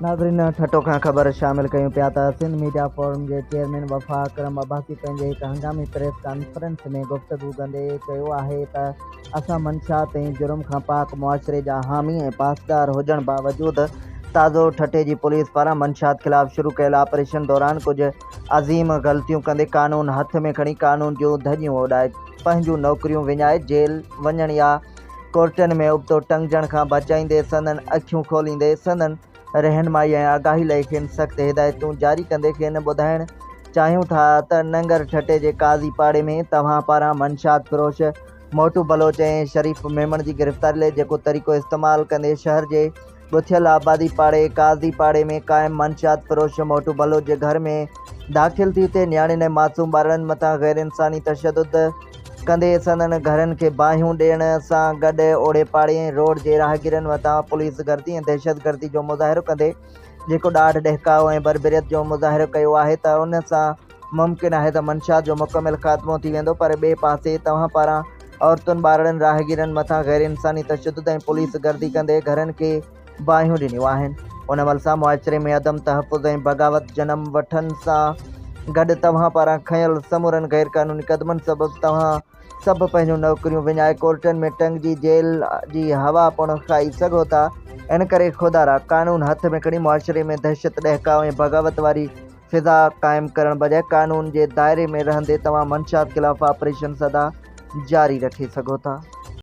ناظرين ٺٽو کان خبر شامل ڪيون پيا ته سنڌ ميڊيا فورم جي چيئرمين وفا اڪرم عباسي پنهنجي هڪ هنگامي پريس ڪانفرنس ۾ گفتگو ڪندي چيو آهي ته اسان منشيات ۽ جرم کان پاڪ معاشري جا حامي ۽ پاسدار هجڻ باوجود تازو ٺٽي جي پوليس پاران منشيات خلاف شروع ڪيل آپريشن دوران ڪجهه عظيم غلطيون ڪندي قانون هٿ ۾ کڻي قانون جون ڌڄيون اڏائي پنهنجون نوڪريون وڃائي جيل وڃڻ يا ڪورٽن ۾ ابتو ٽنگجڻ کان بچائيندي سندن اکيون کوليندي سندن رهنمائي ۽ آگاهي لئي کين سخت هدايتون جاري ڪندي کين ٻڌائڻ چاهيون ٿا ته ننگر ٺٽي جي قاضي پاڙي ۾ توهان پاران منشيات فروش موٽو بلوچ ۽ شريف ميمڻ جي گرفتاري لئي جيڪو طريقو استعمال ڪندي شهر جي ڳٿيل آبادي پاڙي قاضي پاڙي ۾ قائم منشيات فروش موٽو بلوچ جي گهر ۾ داخل ٿي اتي نياڻين ۽ معصوم ٻارڙن مٿان غير انساني تشدد ڪندي سندن گهرن کي باهيون ڏيڻ سان گڏ اوڙي پاڙي ۽ روڊ جي راهگيرن مٿان پوليس گردي ۽ دهشتگردي جو مظاهرو ڪندي جيڪو ڏاڍ ڏهڪاء ۽ بربريت جو مظاهرو ڪيو آهي ته ان سان ممڪن آهي ته منشيات جو مڪمل خاتمو ٿي ويندو پر ٻئي پاسي توهان پاران عورتن، ٻارڙن، راهگيرن مٿان غير انساني تشدد ۽ پوليس گردي ڪندي گهرن کي باهيون ڏنيون آهن. ان عمل سان معاشري ۾ عدم تحفظ ۽ بغاوت جنم وٺن سان گڏ توهان پاران کنيل سمورن غير قانوني قدمن سبب توهان سڀ پنهنجون نوڪريون وڃائي ڪورٽن ۾ ٽنگجي جيل جي هوا پڻ کائي سگهو ٿا. ان ڪري خدارا قانون هٿ ۾ کڻي معاشري ۾ دهشت، ڏهڪاء ۽ بغاوت واري فضا قائم ڪرڻ بجاء قانون جي دائري ۾ رهندي توهان منشيات خلاف آپريشن سدا جاري رکي سگهو ٿا.